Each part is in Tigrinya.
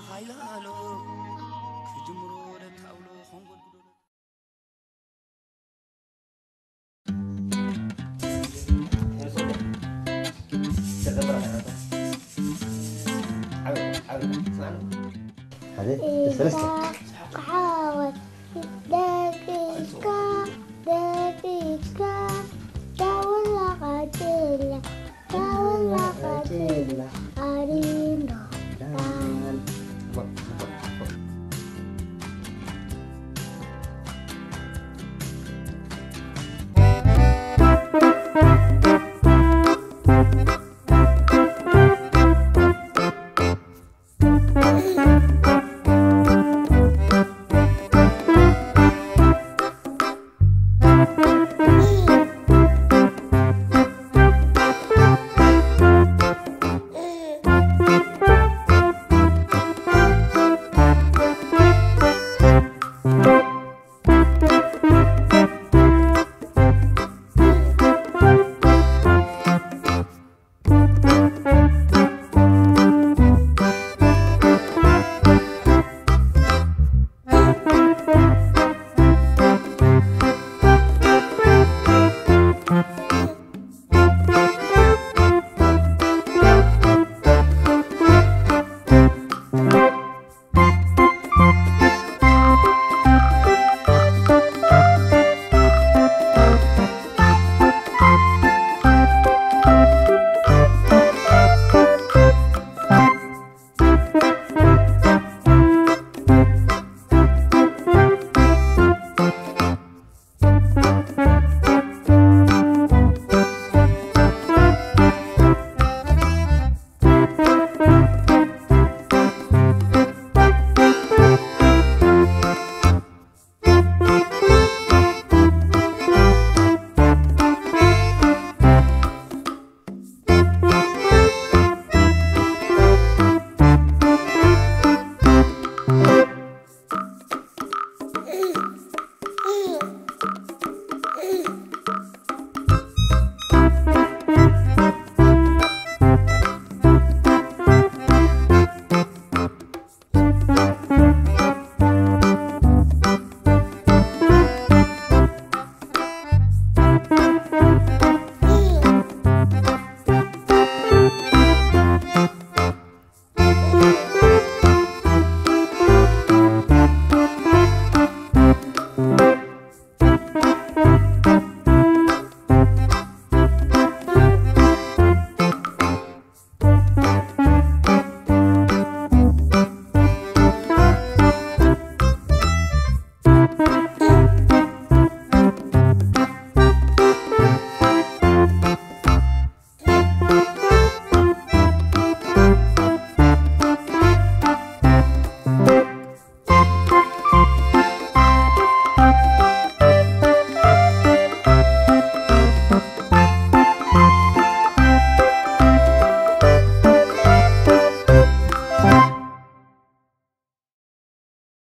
ሃይላሎ ክጅምሮ ደታውሎ ኾንጎልጉሎ ዓወት ሰለስተ። ደቂስካ ደቂስካ ዳውላ ቃጭላ ዳውላ ቃጭላ ኣሪንዶ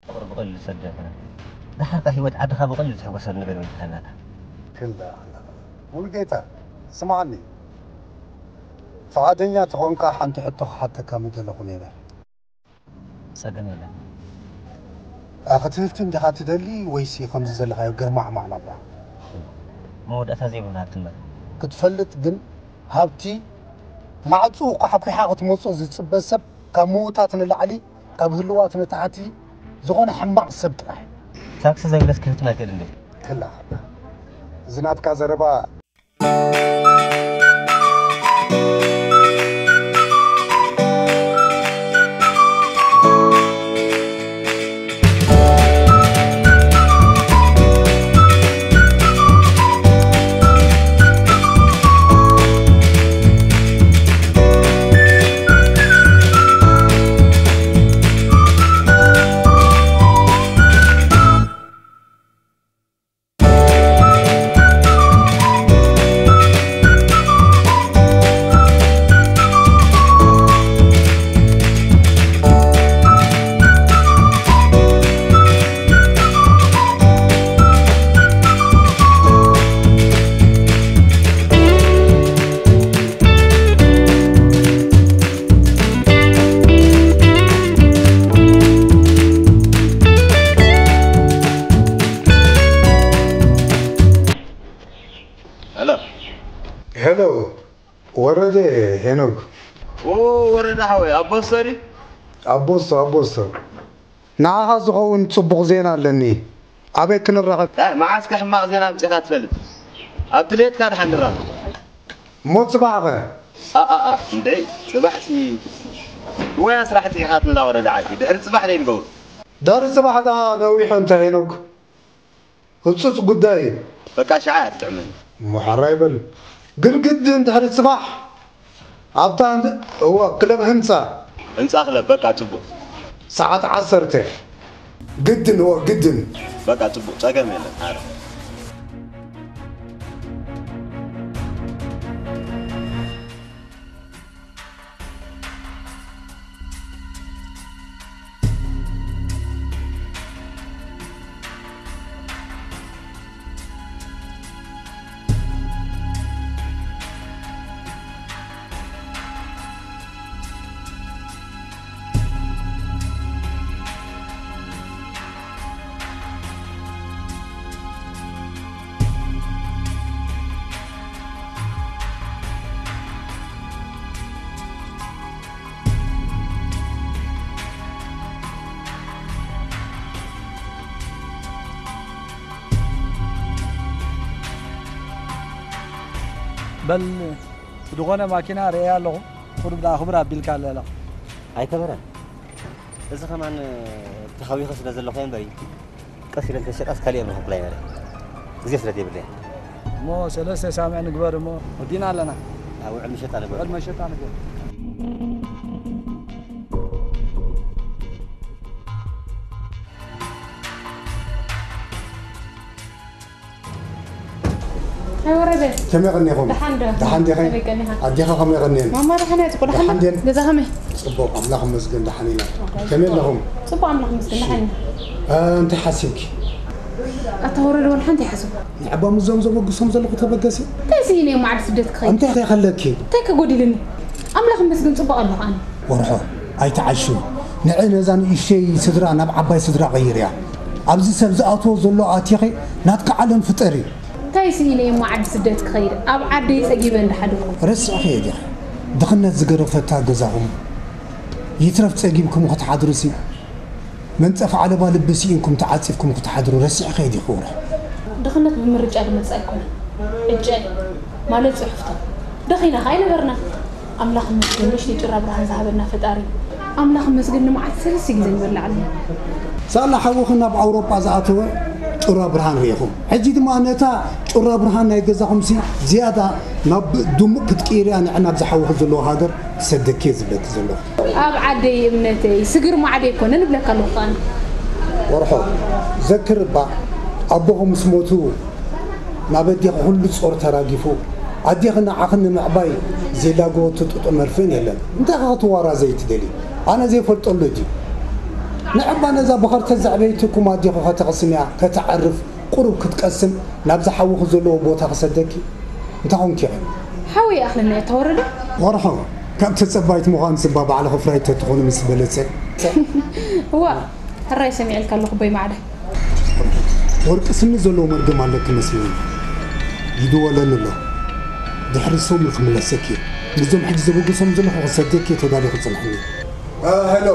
ፍቕሪ ብቐሊሉ ዝሰደፈ። ደሓርካ ህይወት ዓድኻ ብቐሊሉ ትሕጎሰሉ ነገር ይወድኸናታ። ክንዳ ሙሉጌታ፣ ስምዓኒ። ፍቓደኛ ተኾንካ ሓንቲ ሕቶ ክሓተካ ምደለኹ ነይረ። ጸገም የለን። ኣ፣ ክትህፍትም ዲኻ ትደሊ ወይሲ ከምዚ ዘለኻዮ ገርማዕማዕ ናብራ? መወዳእታ ዘይብሉ ሃብቲ እምበር። ክትፈልጥ ግን ሃብቲ ማዕጾ ኳሕኲሓ ክትመጾ ዝጽበ ሰብ ካብ ምውታት ንላዕሊ ካብ ህልዋት ንታሕቲ ዝኾነ ሕማቕ ሰብ ጥራሕ። ታክሲ ዘይብለስ ክህፍትና ይክእል እንዴ? ክላ። እዚ ናትካ ዘረባ ወረደ ሄኖክ። ኦ፣ ወረደ ሓወይ፣ ኣቦስቶ ድዩ? ኣቦስቶ፣ ኣቦስቶ። ንዓኻ ዝኸውን ጽቡቕ ዜና ኣለኒ። ኣበይ ክንራኸብ? እ፣ መዓስ ከ ሕማቕ ዜና ኣምጺእካ ትፈልጥ? ኣብ ድሌትካ ድሓን ንራኸብ። እሞ ጽባሕ ኸ? ኣ፣ ኣ፣ ኣ፣ እንድዒ፣ ጽባሕሲ ወያ ስራሕ ጺኢኻትንላ ወረደ ዓዲ። ድሕሪ ጽባሕ ደይ ንገብሮ። ድሕሪ ጽባሕ ደኣ ነዊሑ እንተ ሄኖክ። ህጹጽ ጉዳይ እዩ። በቃ ሸዓ እያ ትጥዕመኒ። እሞ ሓራይ በል። ግን ግድን ድሕሪ ጽባሕ ኣብታ ህን-፣ እወ፣ ክለብ ህንጻ። ህንጻ ክለብ፣ በቃ ጽቡቕ። ሰዓት ዓሰርተ። ግድን፣ እወ፣ ግድን። በቃ ጽቡቕ፣ ጸገም የለን። ኣረ። በል፣ ብዝኾነ ማኪና ርእየ ኣለኹ። ቁሩብ ደኣ ክብር ኣቢልካ ኣለላ። ኣይከበረን። እዚ ከማን ተኻዊኸ ስለ ዘለኹ እየ እምበሪ። ቀስ ኢለ እንተሸጣስ ካሊእ እየ ምረኽብኩላ እየ ነይረ። ግዜ ስለ ዘይብለይ። እሞ ሰለስተ ሳምዕ ንግበር እሞ ወዲና ኣለና። ኣብ ውዕል መሸጣ ንግበር። ውዕል መሸጣ ንግበር። ኣይ ወረደ። ከመይ ቀኒኹም? ደሓን ዶ? ደሓን ዲኺ? ከመይ ቀኒኻ? ኣዴኻ ከመይ ቀኒየን? ማማ ደሓን እያ፣ ጽቡቕ ደሓን ደሓን ዶ? ድየን? ገዛ ከመይ? ጽቡቕ፣ ኣምላኽ ይመስገን ደሓን ኢና። ኦኬ፣ ከመይ ጽቡቕ። ኣለኹም? ጽቡቕ፣ ኣምላኽ ይመስገን፣ ደሓን ኢና። እ፣ እንታይ ሓሲብኪ? ኣታ ወረደ፣ ወላ ሓንቲ ኣይሓስብ። ንዕባ ምስዞም ዘበግሶም ዘለኹ ተበገሲ? እንታይ ስኢነ እየ መዓድ ስደት ክኸይድ? እንታይ ከ ከለኪ? እንታይ ከጎዲልኒ? ኣምላኽ ይመስገን፣ ጽቡቕ ኣለኹ ኣነ። ወርሖ፣ ኣይትዓሹ። ንዒ ነዛ ንእሽተይ ስድራ ናብ ዓባይ ስድራ ቀይርያ። ኣብዚ ሰብ ዝኣትዎ ዘሎ ኣቲኺ ናትኪ ዓለም ፍጠሪ። እንታይ ስኢነ እየ እሞ ዓዲ ስደት ክኸይድ? ኣብ ዓደይ ጸጊበ እንዳሓደርኩ። ረሲዕኽዮ ዲኺ? ድኽነት ዝገደፈታ ገዛኹም። ይትረፍ ጸጊብኩም ክትሓድሩሲ። መንጸፍ ዓለባ ልቢ ስኢንኩም ተዓጺፍኩም ክትሓድሩ ረሲዕኽዮ ዲኺ ወርሖ? ድኽነት ብምርጫ ዝመጽእ ኣይኮነን። ዕጨ ማለት ጽሑፍቶ። ደኺና ከኣ ኣይነበርናን። ኣምላኽ ይመስገን፣ ንእሽተይ ጭራ ብርሃን ዝሃበና ፈጣሪ። ኣምላኽ ይመስገን፣ ንመዓልቲ ሰለስተ ግዜ ንበልዕ ኣለና። ሳላ ሓውኺ ናብ ኣውሮጳ ዝኣተወ ጭራ ብርሃን ርኢኹም። ሕጂ ድማ ነታ ጭራ ብርሃን ናይ ገዛኹምሲ ዝያዳ ናብ ድሙቕ ክትቅይርያ ንዐ ናብዚ ሓውኺ ዘለዎ ሃገር ክሰደኪ እየ ዝብለኪ ዘለኹ። ኣብ ዓደይ እምነተይ፣ ስግር ማዕደይ ኮነ ንብለካ ኣለኹ ከኣ። ወርሖ፣ ዘክር እባ፣ ኣቦኹም ምስ ሞቱ፣ ናብ ኣዴኺ ኩሉ ጾር ተራጊፉ፣ ኣዴኺ ንዓኺ ንምዕባይ ዘይላገወቶ ጡጥ መርፍእን የለን። እንታይ ኢኺ ክትዋራዘዪ ትደልዪ? ኣነ ዘይፈልጠሉ ድዩ? ንዕባ ነዛ ብኸርተት ዘዕበየትኩም ኣዴኺ ከተቕስንያ፣ ከተዕርፍ፣ ቁሩብ ክትቀስን፣ ናብዚ ሓውኺ ዘለዎ ቦታ ክሰደኪ። እንታይ ኾንኪ ኢኺ? ሓወይ ይኣኽለና እዩ፣ ተወረደ። ወርሖ፣ ካብ ተጸባይት ምዃን ስባ ባዕልኺ ፍራይ ተትኾኒ ምስ በለጸ። እዋ፣ ሕራይ ሰሚዐልካ ኣለኹ፣ ቦይ ማዕደ። ወርቂ ስኒ ዘለዎ መርገም ኣለኪ መስለኒ። ይድወለኒ ኣሎ። ድሕሪ ሰሙን ክምለሰኪ እየ። ምስዞም ሕጂ ዘበገሶም ዘለኹ ክሰደኪ እየ፣ ተዳሊኺ ጽንሕኒ። አ፣ ሄሎ።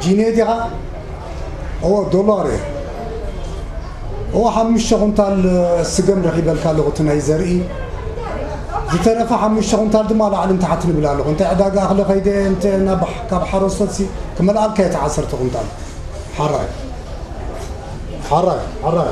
ጂኔ ዲኻ? እወ፣ ዶላር እየ። እወ፣ ሓሙሽተ ኩንታል ስገም ረኺበልካ ኣለኹ፣ እቲ ናይ ዘርኢ። ዝተረፈ ሓሙሽተ ኩንታል ድማ ላዕሊ ንታሕቲ ንብል ኣለኹ። እንተ ዕዳጋ እኽሊ ከይደ፣ እንተ ናብ፣ ካብ ሓረስቶትሲ ክመልኣልካ እየ፣ እቲ ዓሰርተ ኩንታል። ሓራይ። ሓራይ፣ ሓራይ።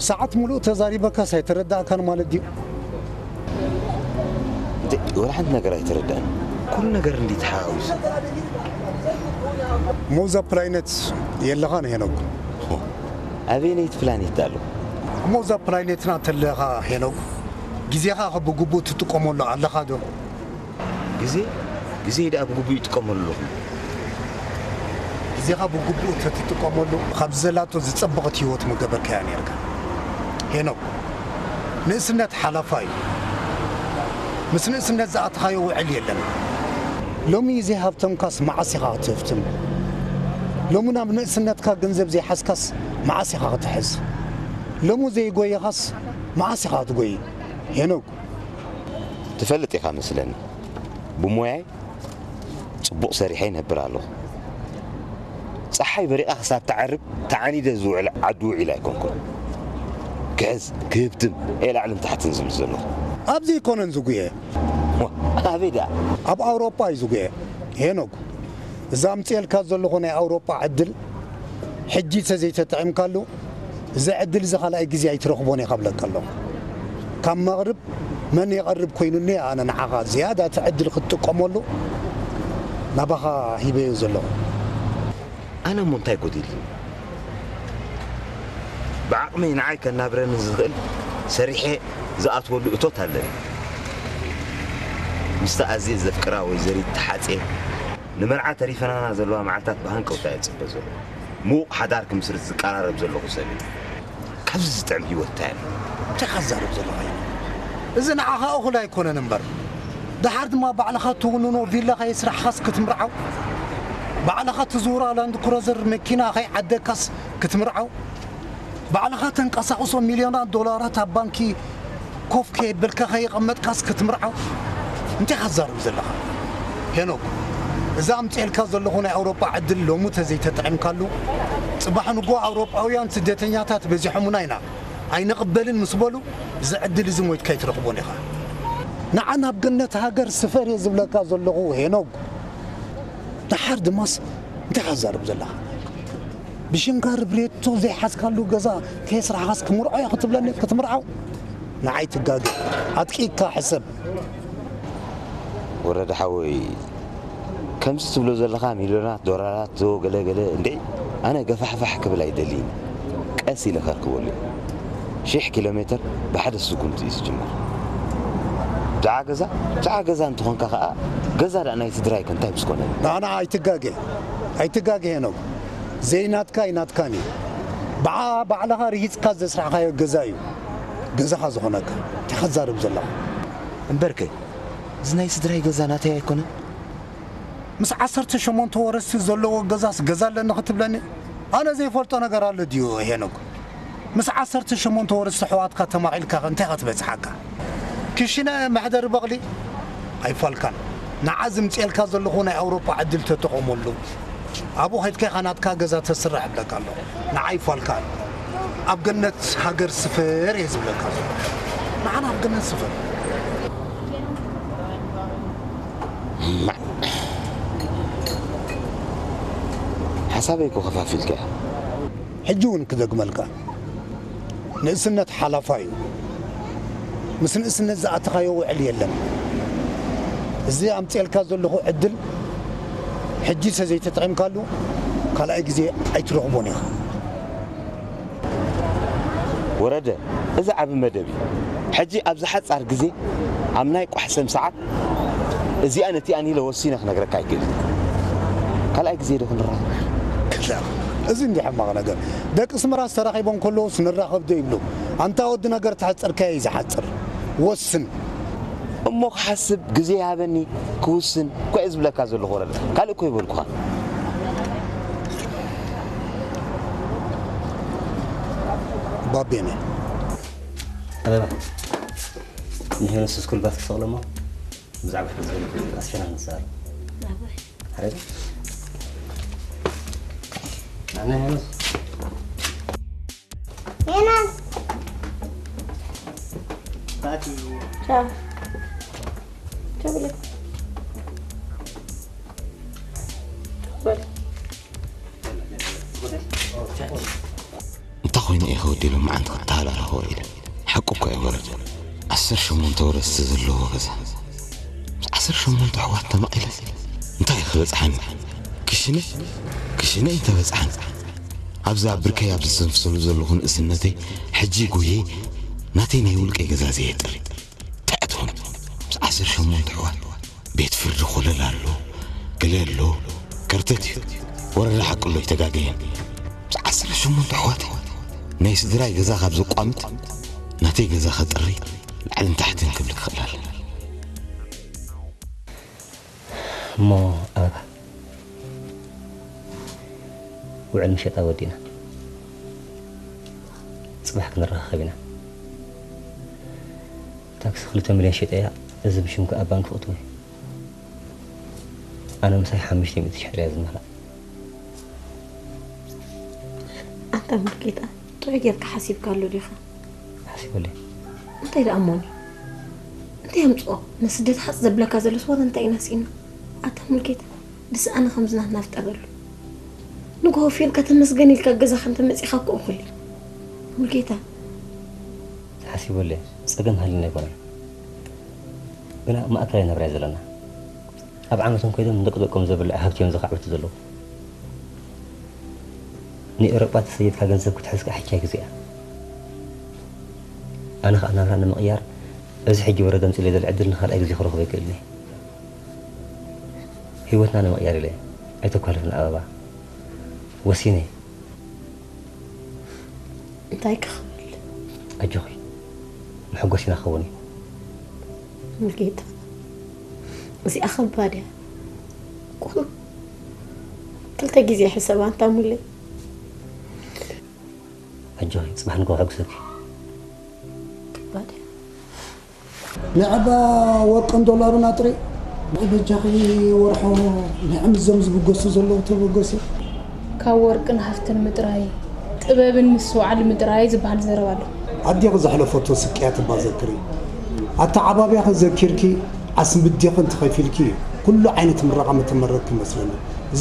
ሰዓት ሙሉእ ተዛሪበካስ ኣይተረዳእካን ማለት ድዩ? እንተ-፣ ወላ ሓንቲ ነገር ኣይተረዳእን። ኩሉ ነገር እንዲ ተሓዋዊሱ። እሞ እዛ ፕላይነት የለኻን ሄኖክ። ሆ፣ ኣበየነይቲ ፕላኔት ኣሎ? እሞ እዛ ፕላይነትና ተለኻ ሄኖክ፣ ግዜኻ ብግቡእ ትጥቀመሉ ኣለኻ ዶ? ግዜ፣ ግዜ ደኣ ብግቡእ ይጥቀመሉ ኣለኹ። ግዜኻ ብግቡእ እንተትጥቀመሉ፣ ካብዚ ዘላቶ ዝጸበቐት ህይወት ምገበርካያ ነይርካ። ሄኖክ፣ ንእስነት ሓላፋ እዩ። ምስ ንእስነት ዝኣተኻዮ ውዕል የለን። ሎሚ ዘይሃብተምካስ መዓስ ኢኻ ክትህፍትም? ሎሚ ናብ ንእስነትካ ገንዘብ ዘይሓዝካስ መዓስ ኢኻ ክትሕዝ? ሎሚ ዘይጎየኻስ መዓስ ኢኻ ክትጎይ? ሄኖክ። ትፈልጥ ኢኻ መስለኒ፣ ብሞያይ ጽቡቕ ሰሪሐ ይነብር ኣለኹ። ጸሓይ በሪቓ ክሳብ ትዓርብ ተዓኒደ ዝውዕል ዓዲ ውዒል ኣይኮንኩን። ክሕዝ ክህብትም እየ ላዕልን ታሕትን ዝብል ዘለኹ። ኣብዚ ኣይኮነን ዝጉየ። ዋ፣ ኣበይ ደኣ? ኣብ ኣውሮጳ እዩ ዝጉየ። ሄኖክ፣ እዛ ኣምፅኤልካ ዘለኹ ናይ ኣውሮጳ ዕድል ሕጂ ተዘይተጠቒምካሉ፣ እዚ ዕድል እዚ ካልኣይ ግዜ ኣይትረኽቦን ኢኻ ብለካ ኣለኹ። ካብ መቕርብ መን የቐርብ ኮይኑኒ፣ ኣነ ንዓኻ ዝያዳ እቲ ዕድል ክትጥቀመሉ ናባኻ ሂበዮ ዘለኹ። ኣነ እሞ እንታይ ጎዲልኒ? ብዓቕመይ ንዓይ ከናብረኒ ዝኽእል ሰሪሐ ዝኣትወሉ እቶት ኣለኒ። ምስታ ኣዝየ ዘፍቅራ ወይዘሪት ተሓጽየ ንመርዓ ተሪፈናና ዘለዋ መዓልታት ብሃንቀውታ እየ ዝጽበ ዘለኹ። ምዉቕ ሓዳር ክምስርት ዝቀራረብ ዘለኹ ሰብ እየ። ካብዚ ዝጥዕም ህይወት እንታይ ኣሎ? እንታይ ኢኻ ትዛረብ ዘለኻ? እዚ ንዓኻ እኹል ኣይኮነን እምበር፣ ደሓር ድማ ባዕልኻ እትውንኖ ቪላ ከየስራሕኻስ ክትምርዓው፣ ባዕልኻ እትዝውራ ላንድ ክሮዘር መኪና ከይዓደግካስ ክትምርዓው፣ ባዕልኻ ተንቀሳቕሶ ሚልዮናት ዶላራት ኣብ ባንኪ ኮፍ ከየበልካ ከየቐመጥካስ ክትምርዓው፣ እንታይ ኢኻ ትዛረብ ዘለኻ? ሄኖክ፣ እዛ ኣምፅኤልካ ዘለኹ ናይ ኣውሮጳ ዕድል ሎሚ ተዘይተጠቒምካሉ፣ ፅባሕ ንጎ ኣውሮጳውያን ስደተኛታት በዚሖምና ኢና ኣይንቕበልን ምስ በሉ፣ እዚ ዕድል እዚ ሞይትካ ኣይትረኽቦን ኢኻ። ንዓ ናብ ገነት ሃገር ስፈር እየ ዝብለካ ዘለኹ ሄኖክ። ደሓር ድማስ እንታይ ኢኻ ትዛረብ ዘለኻ? ብሽንካር ብሬቶ ዘይሓዝካሉ ገዛ ከየስራሕኻስ ክምርዖ እየ ክትብለኒ ክትምርዓው? ንዓይ ትጋገ። ኣጥቂካ ሕሰብ። ወረደ ሓወይ፣ ከምዚ ትብሎ ዘለኻ ሚልዮናት ዶላራት ዶ ገለ ገለ እንድዒ፣ ኣነ ገፋሕፋሕ ክብል ኣይደልይን። ቀስ ኢለ ከርክበሉ እየ። ሽሕ ኪሎ ሜትር ብሓደ ስጉምቲ እዩ ዝጅመር። ብዛዕባ ገዛ፣ ብዛዕባ ገዛ እንተኾንካ ኸኣ፣ ገዛ ደኣ ናይ ስድራይ ከ እንታይ ምስ ኮነ? ንዓና ኣይትጋገ፣ ኣይትጋገ ሄኖክ። ዘይናትካ ኣይናትካን እዩ። ብዓ-፣ ባዕልኻ ርሂጽካ ዘስራሕካዮ ገዛ እዩ ገዛኻ ዝኾነካ። እንታይ ኢኻ ትዛረብ ዘለኻ? እምበርከ፣ እዚ ናይ ስድራይ ገዛ ናተይ ኣይኮነን? ምስ ዓሰርተ ሸሞንተ ወረስቲ ዘለዎ ገዛስ ገዛ ኣለኒ ክትብለኒ? ኣነ ዘይፈልጦ ነገር ኣሎ ድዩ ሄኖክ? ምስ ዓሰርተ ሸሞንተ ወረስቲ ኣሕዋትካ ተማቒልካ እንታይ ኢኻ ትበጽሓካ? ክሽነ መሕደሪ በቕሊ ኣይፋልካን። ንዓ ዝምጽኤልካ ዘለኹ ናይ ኣውሮፓ ዕድል ተጠቐመሉ። ኣብኡ ኸይድካ ኢኻ ናትካ ገዛ ተስርሕ እብለካ ኣለኹ። ንዓ ኣይፋልካን። ኣብ ገነት ሃገር ስፈር እየ ዝብለካ ዘለኹ። ንዓ ናብ ገነት ስፈር። ሓሳበይ እኮ ከፋፊልካ ኢኻ። ሕጂ እውን ክደግመልካ፣ ንእስነት ሓላፋ እዩ። ምስ ንእስነት ዝኣተኻዮ ውዕል የለን። እዚ ኣምፅኤልካ ዘለኹ ዕድል ሕጂ ተዘይተጠቒምካሉ ካልኣይ ግዜ ኣይትረኽቦን ኢኻ። ወረደ፣ እዚ ዓቢ መደብ እዩ። ሕጂ ኣብዚ ሓጻር ግዜ ኣብ ናይ ቋሕሰም ሰዓት እዚኣን እቲኣን ኢለ ወሲነ ክነግረካ ኣይክእልን። ካልኣይ ግዜ ዶ ክንራኸብ? ክላ፣ እዚ እንዲ ሕማቕ ነገር። ደቂ ኣስመራስ ተራኺቦም ከለዉስ ንራኸብ ዶ ይብሉ? ኣንታ ወዲ ነገር ተሕጽር ከይ ዝሓጽር። ወስን። እሞ ክሓስብ ግዜ ይሃበኒ፣ ክውስን እኮ እየ ዝብለካ ዘለኹ ወረደ። ካልእ እኮ ይበልኩኻ። ባቤነ። ኣበባ፣ ንሄኖስ ስኩል ባስ ክሰቕሎ እሞ ብዛዕባ ሓንቲ ነገር ኣስፊና ንዛረብ። ኣበይ? ሓረግ? ኣነ ሄኖስ። ሄኖስ። ታቲ። ቻው። ቻው ብለይ። በል። እንታይ ኮይኑ ኢኻ ወዲ ሎማዓንቲ ክተሃላልኾ ኢለ? ሓቁ እኮ እዩ ወረደ። ዓሰርተ ሸሞንተ ወረስቲ ዘለዎ ገዛ። ምስ ዓሰርተ ሸሞንተ ኣሕዋት ተመቒለስ እንታይ እዩ ክበጽሓኒ? ክሽነ? ክሽነ እዩ ተበጽሓኒ። ኣብዚ ኣብ ብርከይ ኣብ ዝተንፍሰሉ ዘለኹ ንእስነተይ ሕጂ ጎየ ናተይ ናይ ውልቀይ ገዛ ዘየጥሪ። ትዕት ኹን። ምስ ዓሰርተ ሸሞንተ ኣሕዋት ቤት ፍርዲ ኮለል ኣሎ፣ ገለ ኣሎ፣ ከርተት እዩ። ወረዳ ሓቂ ኣሎ፣ ኣይተጋገየን። ምስ ዓሰርተ ሸሞንተ ኣሕዋት ናይ ስድራይ ገዛ ካብ ዘቋምት ናተይ ገዛ ከጥሪ ላዕልን ታሕትን ክብል ክኽእል ኣለኒ። እሞ ኣበባ፣ ውዕል ምሸጣ ወዲእና፣ ጽባሕ ክንረኻኸብ ኢና። ታክሲ ክልተ ሚልዮን ሸጠያ፣ እዚ ብሽምካ ኣብ ባንክ ክእትዎ እዩ። ኣነ ምሳይ ሓሙሽተ ሚእቲ ሽሕ ጥራይ እያ ዝመልኣ። ኣንታ ሙሉጌታ፣ ጥዑይ ጌርካ ሓሲብካሉ ዲኻ? ሓሲበለይ። እንታይ ደኣ እሞኒ? እንታይ ኣምጽኦ? ንስደት ሓጽ ዘብለካ ዘሎስ ዋላ እንታይ ኢና ስኢና? ኣታ ሙሉጌታ፣ ብስኣና ከምዚ ናትና ፍጠረሉ። ንግሆ ፊርካ ተመስገን ኢልካ ገዛኻ እንተ መጺኻ እኮ እኹል እዩ። ሙሉጌታ። ሓሲበለይ። ጸገም ሃልዩና ኣይኮነን። ግና ማእከላይ ናብራ እዩ ዘለና። ኣብ ዓመቶም ከይዶም ንደቂ ደቆም ዘብልዕ ሃብቲ እዮም ዘኻዕብቱ ዘለዉ። ንኤውሮጳ ተሰይድካ ገንዘብ ክትሕዝ ከኣ ሕቻይ ግዜ እያ። ኣነ ከኣ ናብራ ንምቕያር እዚ ሕጂ ወረደ ኣምጺእለይ ዘሎ ዕድል ንኻልኣይ ግዜ ክረኽቦ ኣይክእልን እየ። ህይወትና ንምቕያር ኢለ እየ። ኣይተኳልፍኒ ኣበባ። ወሲነ እየ። እንታይ ክኽብል? ኣጆኺ፣ መሐጎሲና ክኸውን እዩ። ሙሉጌታ፣ እዚኣ ከባድ እያ። ቁሩብ ክልተ ግዜ ሕሰባ ኣንታ ሙለይ። ኣጆኺ፣ ጽባሕ ንግሆ ከሐጉሰኪ። ከባድ እያ። ንዕባ ወርቅን ዶላርን ኣጥሪ። በጃኺ፣ ወርሖ ንዕም እዞም ዝብገሱ ዘለዉ ተበገሱ። ካብ ወርቅን ሃፍትን ምጥራይ፣ ጥበብን ምስትውዓል ምጥራይ ዝበሃል ዘረባ ኣሎ። ኣዴኺ ዘሕለፈቶ ስቅያት እባ ዘክሪ። ኣተዓባብያኺ ዘኪርኪ፣ ኣስምድኺ እንተኸፊልኪ፣ ኩሉ ዓይነት ምረቓ ምተመረቕኪ መስለኒ። እዚ